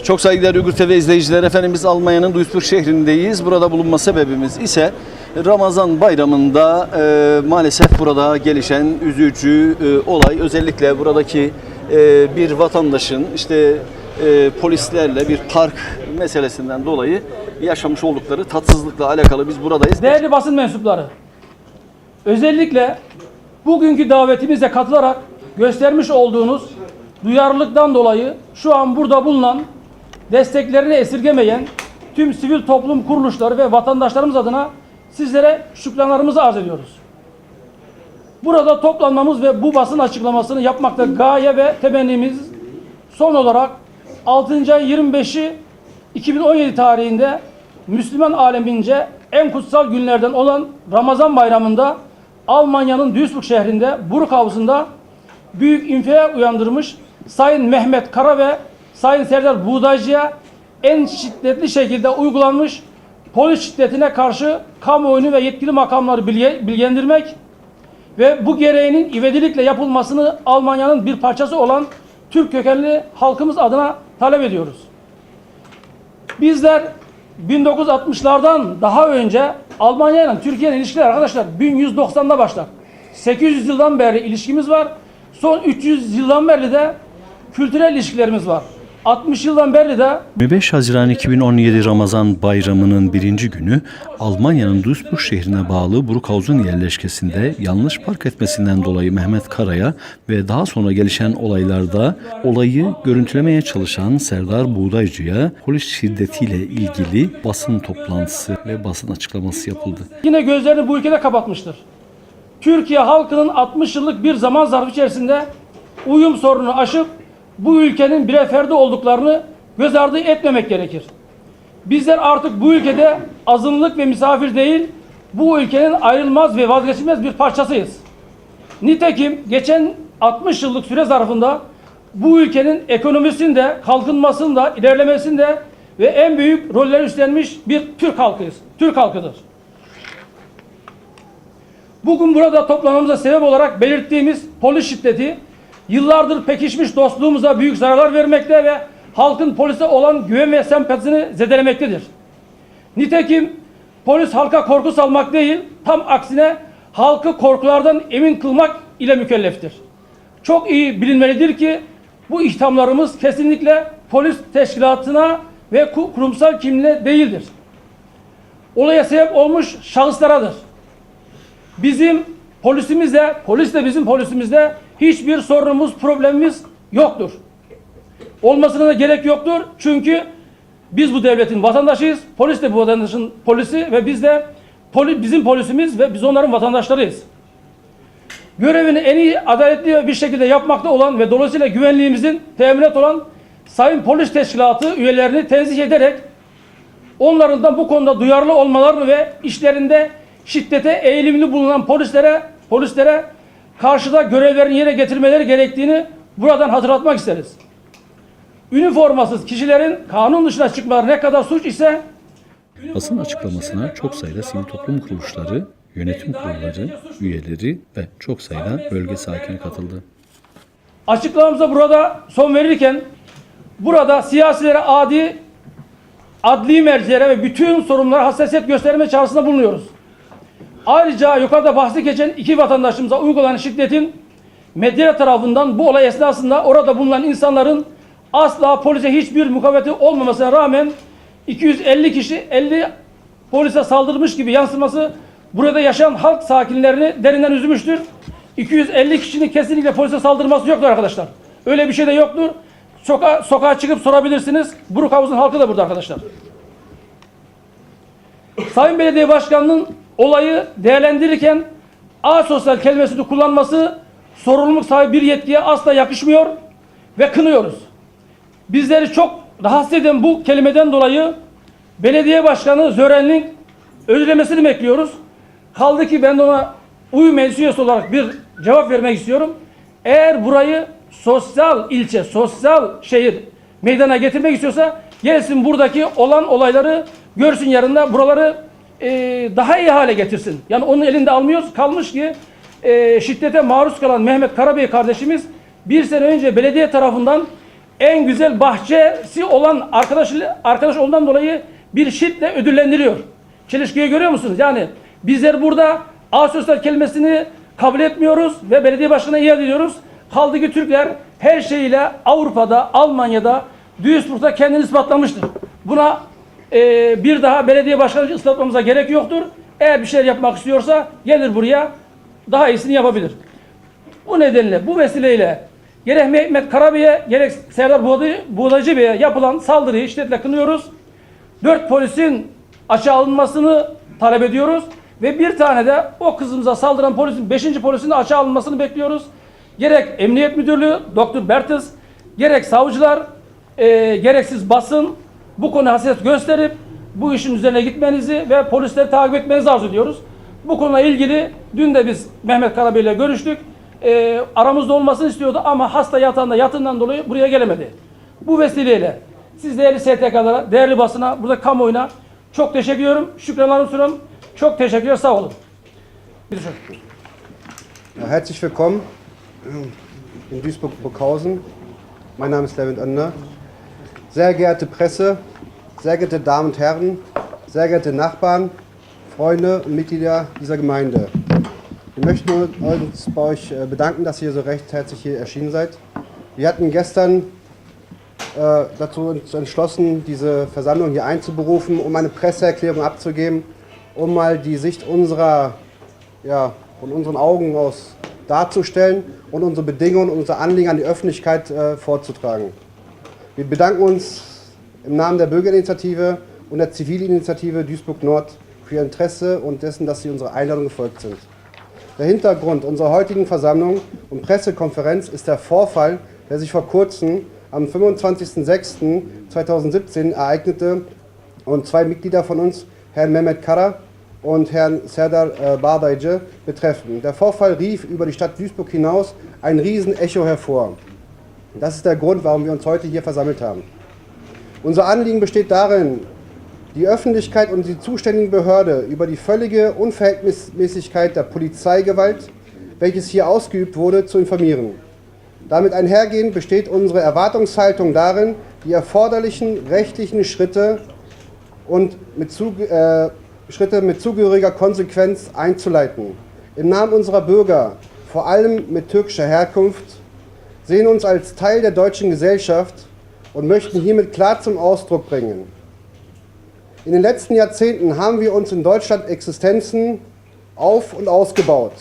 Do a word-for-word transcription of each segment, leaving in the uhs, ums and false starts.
Çok saygıdeğer Uygur T V izleyiciler, efendim biz Almanya'nın Duisburg şehrindeyiz. Burada bulunma sebebimiz ise Ramazan bayramında, e, maalesef burada gelişen üzücü, e, olay, özellikle buradaki, e, bir vatandaşın işte, e, polislerle bir park meselesinden dolayı yaşamış oldukları tatsızlıkla alakalı biz buradayız. Değerli basın mensupları, özellikle bugünkü davetimize katılarak göstermiş olduğunuz duyarlılıktan dolayı şu an burada bulunan, desteklerini esirgemeyen tüm sivil toplum kuruluşları ve vatandaşlarımız adına sizlere şükranlarımızı arz ediyoruz. Burada toplanmamız ve bu basın açıklamasını yapmakta gaye ve temennimiz son olarak altıncı ay yirmi beşi iki bin on yedi tarihinde Müslüman alemince en kutsal günlerden olan Ramazan bayramında Almanya'nın Duisburg şehrinde Bruckhaus'unda büyük infial uyandırmış Sayın Mehmet Kara ve Sayın Serdar Buğdaycı'ya en şiddetli şekilde uygulanmış polis şiddetine karşı kamuoyunu ve yetkili makamları bilge-, bilgilendirmek ve bu gereğinin ivedilikle yapılmasını Almanya'nın bir parçası olan Türk kökenli halkımız adına talep ediyoruz. Bizler bin dokuz yüz altmışlardan daha önce Almanya ile Türkiye'nin ilişkileri, arkadaşlar, bin yüz doksanda başlar. Sekiz yüz yıldan beri ilişkimiz var. Son üç yüz yıldan beri de kültürel ilişkilerimiz var. Altmış yıldan beri de yirmi beş Haziran iki bin on yedi Ramazan bayramının birinci günü Almanya'nın Duisburg şehrine bağlı Bruckhaus'un yerleşkesinde yanlış park etmesinden dolayı Mehmet Kara'ya ve daha sonra gelişen olaylarda olayı görüntülemeye çalışan Serdar Buğdaycı'ya polis şiddetiyle ilgili basın toplantısı ve basın açıklaması yapıldı. Yine gözlerini bu ülkede kapatmıştır. Türkiye halkının altmış yıllık bir zaman zarfı içerisinde uyum sorununu aşıp bu ülkenin birer ferdi olduklarını göz ardı etmemek gerekir. Bizler artık bu ülkede azınlık ve misafir değil, bu ülkenin ayrılmaz ve vazgeçilmez bir parçasıyız. Nitekim geçen altmış yıllık süre zarfında bu ülkenin ekonomisinde, kalkınmasında, ilerlemesinde ve en büyük rolleri üstlenmiş bir Türk halkıyız, Türk halkıdır. Bugün burada toplanmamıza sebep olarak belirttiğimiz polis şiddeti yıllardır pekişmiş dostluğumuza büyük zararlar vermekte ve halkın polise olan güven ve sempatisini zedelemektedir. Nitekim polis halka korku salmak değil, tam aksine halkı korkulardan emin kılmak ile mükelleftir. Çok iyi bilinmelidir ki bu ithamlarımız kesinlikle polis teşkilatına ve ku-, kurumsal kimliğine değildir. Olaya sebep olmuş şahıslardır. Bizim polisimizle, polis de bizim polisimizle hiçbir sorunumuz, problemimiz yoktur. Olmasına da gerek yoktur. Çünkü biz bu devletin vatandaşıyız. Polis de bu vatandaşın polisi ve biz de poli-, bizim polisimiz ve biz onların vatandaşlarıyız. Görevini en iyi, adaletli bir şekilde yapmakta olan ve dolayısıyla güvenliğimizin teminat olan Sayın Polis Teşkilatı üyelerini tenzih ederek onların da bu konuda duyarlı olmalarını ve işlerinde şiddete eğilimli bulunan polislere, polislere karşı da görevlerini yerine getirmeleri gerektiğini buradan hatırlatmak isteriz. Üniformasız kişilerin kanun dışına çıkmaları ne kadar suç ise Basın açıklamasına çok sayıda sivil toplum kuruluşları, yönetim kurulları üyeleri ve çok sayıda bölge sakini katıldı. Açıklamamıza burada son verirken burada siyasilere, adi adli mercilere ve bütün sorumlulara hassasiyet gösterme çağrısında bulunuyoruz. Ayrıca yukarıda bahsi geçen iki vatandaşımıza uygulanan şiddetin medya tarafından bu olay esnasında orada bulunan insanların asla polise hiçbir mukaveti olmamasına rağmen iki yüz elli kişi elli polise saldırmış gibi yansıması burada yaşayan halk sakinlerini derinden üzmüştür. iki yüz elli kişinin kesinlikle polise saldırması yoktur arkadaşlar. Öyle bir şey de yoktur. Soka sokağa çıkıp sorabilirsiniz. Bruckhaus'un halkı da burada arkadaşlar. Sayın Belediye Başkanı'nın olayı değerlendirirken asosyal kelimesini kullanması sorumluluk sahibi bir yetkiye asla yakışmıyor ve kınıyoruz. Bizleri çok rahatsız eden bu kelimeden dolayı belediye başkanı Sören'in özür dilemesini bekliyoruz. Kaldı ki ben de ona uyum üyesi olarak bir cevap vermek istiyorum. Eğer burayı sosyal ilçe, sosyal şehir meydana getirmek istiyorsa gelsin buradaki olan olayları görsün yanında buraları, e, daha iyi hale getirsin. Yani onun elinde almıyoruz. Kalmış ki, e, şiddete maruz kalan Mehmet Karabey kardeşimiz bir sene önce belediye tarafından en güzel bahçesi olan arkadaş, arkadaş olduğundan dolayı bir şiitle ödüllendiriliyor. Çelişkiyi görüyor musunuz? Yani bizler burada A Sosyal kelimesini kabul etmiyoruz ve belediye başkanına iade ediyoruz. Kaldı ki Türkler her şeyiyle Avrupa'da, Almanya'da, Duisburg'da kendini ispatlamıştır. Buna e, bir daha belediye başkanı için ispatlamamıza gerek yoktur. Eğer bir şeyler yapmak istiyorsa gelir buraya, daha iyisini yapabilir. Bu nedenle, bu vesileyle gerek Mehmet Karabey'e, gerek Serdar Buğday-, Buğdaycı Bey'e yapılan saldırıyı şiddetle kınıyoruz. Dört polisin açığa alınmasını talep ediyoruz. Ve bir tane de o kızımıza saldıran polisin, beşinci polisin de açığa alınmasını bekliyoruz. Gerek Emniyet Müdürlüğü, Doktor Bertels, gerek savcılar, e, gereksiz basın bu konuya hassasiyet gösterip bu işin üzerine gitmenizi ve polisleri takip etmenizi arzu ediyoruz. Bu konuyla ilgili dün de biz Mehmet Karabey ile görüştük. E, aramızda olmasını istiyordu ama hasta yatağında yattığından dolayı buraya gelemedi. Bu vesileyle siz değerli S T K'lara, değerli basına, burada kamuoyuna çok teşekkür ediyorum. Şükranlarımı sunuyorum. Çok teşekkürler, sağ olun. Bitte schön. Ja, herzlich willkommen in Duisburg-Burghausen. Mein Name ist Levent Önder. Sehr geehrte Presse, sehr geehrte Damen und Herren, sehr geehrte Nachbarn, Freunde und Mitglieder dieser Gemeinde. Wir möchten uns bei euch äh, bedanken, dass ihr so recht herzlich hier erschienen seid. Wir hatten gestern äh, dazu uns entschlossen, diese Versammlung hier einzuberufen, um eine Presseerklärung abzugeben, um mal die Sicht unserer, ja, von unseren Augen aus darzustellen und unsere Bedingungen und unser Anliegen an die Öffentlichkeit äh, vorzutragen. Wir bedanken uns im Namen der Bürgerinitiative und der Zivilinitiative Duisburg Nord für Ihr Interesse und dessen, dass Sie unserer Einladung gefolgt sind. Der Hintergrund unserer heutigen Versammlung und Pressekonferenz ist der Vorfall, der sich vor kurzem am fünfundzwanzigsten sechsten zweitausendsiebzehn ereignete und zwei Mitglieder von uns, Herrn Mehmet Kara und Herrn Serdar äh, Badaycı, betreffen. Der Vorfall rief über die Stadt Duisburg hinaus ein Riesenecho hervor. Das ist der Grund, warum wir uns heute hier versammelt haben. Unser Anliegen besteht darin, die Öffentlichkeit und die zuständigen Behörde über die völlige Unverhältnismäßigkeit der Polizeigewalt, welches hier ausgeübt wurde, zu informieren. Damit einhergehend besteht unsere Erwartungshaltung darin, die erforderlichen rechtlichen Schritte und mit, äh, Schritte mit zugehöriger Konsequenz einzuleiten. Im Namen unserer Bürger, vor allem mit türkischer Herkunft, sehen uns als Teil der deutschen Gesellschaft und möchten hiermit klar zum Ausdruck bringen: In den letzten Jahrzehnten haben wir uns in Deutschland Existenzen auf und ausgebaut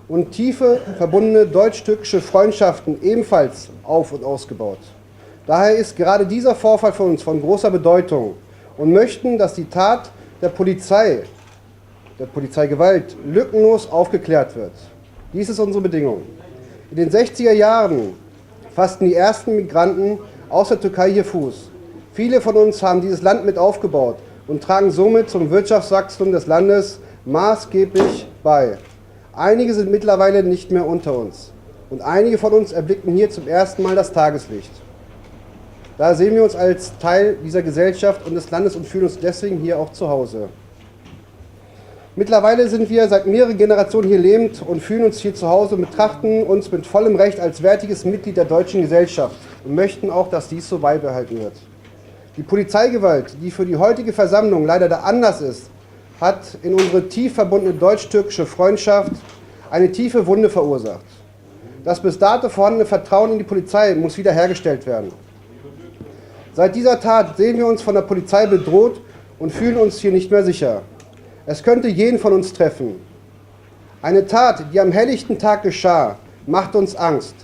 und tiefe verbundene deutsch-türkische Freundschaften ebenfalls auf und ausgebaut. Daher ist gerade dieser Vorfall für uns von großer Bedeutung und möchten, dass die Tat der Polizei, der Polizeigewalt, lückenlos aufgeklärt wird. Dies ist unsere Bedingung. In den sechziger Jahren fassten die ersten Migranten aus der Türkei hier Fuß. Viele von uns haben dieses Land mit aufgebaut und tragen somit zum Wirtschaftswachstum des Landes maßgeblich bei. Einige sind mittlerweile nicht mehr unter uns und einige von uns erblickten hier zum ersten Mal das Tageslicht. Da sehen wir uns als Teil dieser Gesellschaft und des Landes und fühlen uns deswegen hier auch zu Hause. Mittlerweile sind wir seit mehreren Generationen hier lebend und fühlen uns hier zu Hause und betrachten uns mit vollem Recht als wertiges Mitglied der deutschen Gesellschaft und möchten auch, dass dies so beibehalten wird. Die Polizeigewalt, die für die heutige Versammlung leider der Anlass ist, hat in unsere tief verbundene deutsch-türkische Freundschaft eine tiefe Wunde verursacht. Das bis dato vorhandene Vertrauen in die Polizei muss wiederhergestellt werden. Seit dieser Tat sehen wir uns von der Polizei bedroht und fühlen uns hier nicht mehr sicher. Es könnte jeden von uns treffen. Eine Tat, die am helllichten Tag geschah, macht uns Angst.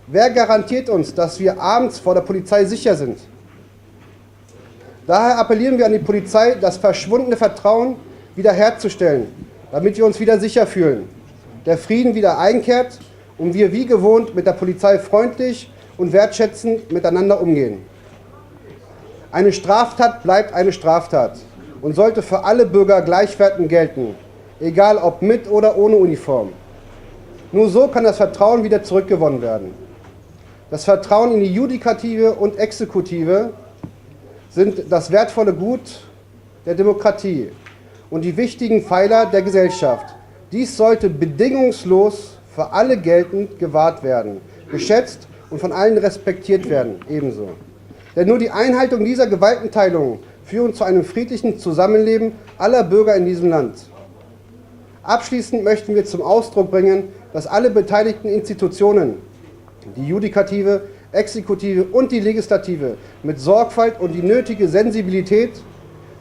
Wer garantiert uns, dass wir abends vor der Polizei sicher sind? Daher appellieren wir an die Polizei, das verschwundene Vertrauen wiederherzustellen, damit wir uns wieder sicher fühlen, der Frieden wieder einkehrt und wir wie gewohnt mit der Polizei freundlich und wertschätzend miteinander umgehen. Eine Straftat bleibt eine Straftat und sollte für alle Bürger gleichwertend gelten, egal ob mit oder ohne Uniform. Nur so kann das Vertrauen wieder zurückgewonnen werden. Das Vertrauen in die Judikative und Exekutive sind das wertvolle Gut der Demokratie und die wichtigen Pfeiler der Gesellschaft. Dies sollte bedingungslos für alle geltend gewahrt werden, geschätzt und von allen respektiert werden, ebenso. Denn nur die Einhaltung dieser Gewaltenteilung führen zu einem friedlichen Zusammenleben aller Bürger in diesem Land. Abschließend möchten wir zum Ausdruck bringen, dass alle beteiligten Institutionen, die Judikative, Exekutive und die Legislative, mit Sorgfalt und die nötige Sensibilität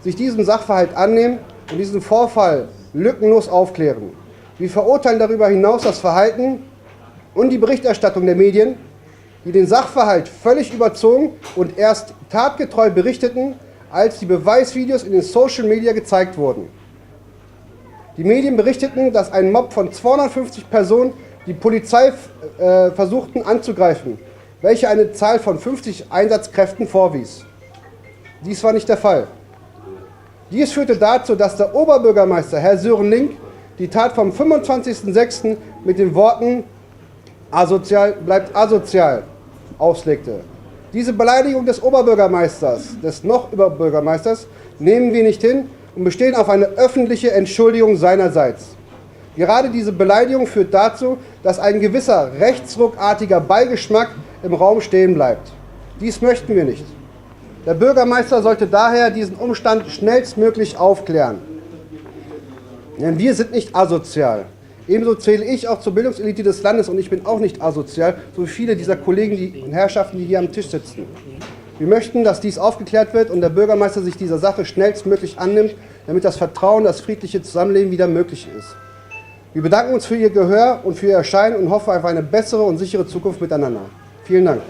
sich diesem Sachverhalt annehmen und diesen Vorfall lückenlos aufklären. Wir verurteilen darüber hinaus das Verhalten und die Berichterstattung der Medien, die den Sachverhalt völlig überzogen und erst tatgetreu berichteten, als die Beweisvideos in den Social Media gezeigt wurden. Die Medien berichteten, dass ein Mob von zweihundertfünfzig Personen die Polizei äh, versuchten anzugreifen, welche eine Zahl von fünfzig Einsatzkräften vorwies. Dies war nicht der Fall. Dies führte dazu, dass der Oberbürgermeister, Herr Sören Link, die Tat vom fünfundzwanzigsten sechsten mit den Worten „Asozial bleibt asozial“ auslegte. Diese Beleidigung des Oberbürgermeisters, des noch Oberbürgermeisters, nehmen wir nicht hin und bestehen auf eine öffentliche Entschuldigung seinerseits. Gerade diese Beleidigung führt dazu, dass ein gewisser rechtsruckartiger Beigeschmack im Raum stehen bleibt. Dies möchten wir nicht. Der Bürgermeister sollte daher diesen Umstand schnellstmöglich aufklären. Denn wir sind nicht asozial. Ebenso zähle ich auch zur Bildungselite des Landes und ich bin auch nicht asozial, so wie viele dieser Kollegen die, und Herrschaften, die hier am Tisch sitzen. Wir möchten, dass dies aufgeklärt wird und der Bürgermeister sich dieser Sache schnellstmöglich annimmt, damit das Vertrauen, das friedliche Zusammenleben wieder möglich ist. Wir bedanken uns für Ihr Gehör und für Ihr Erscheinen und hoffen auf eine bessere und sichere Zukunft miteinander. Vielen Dank.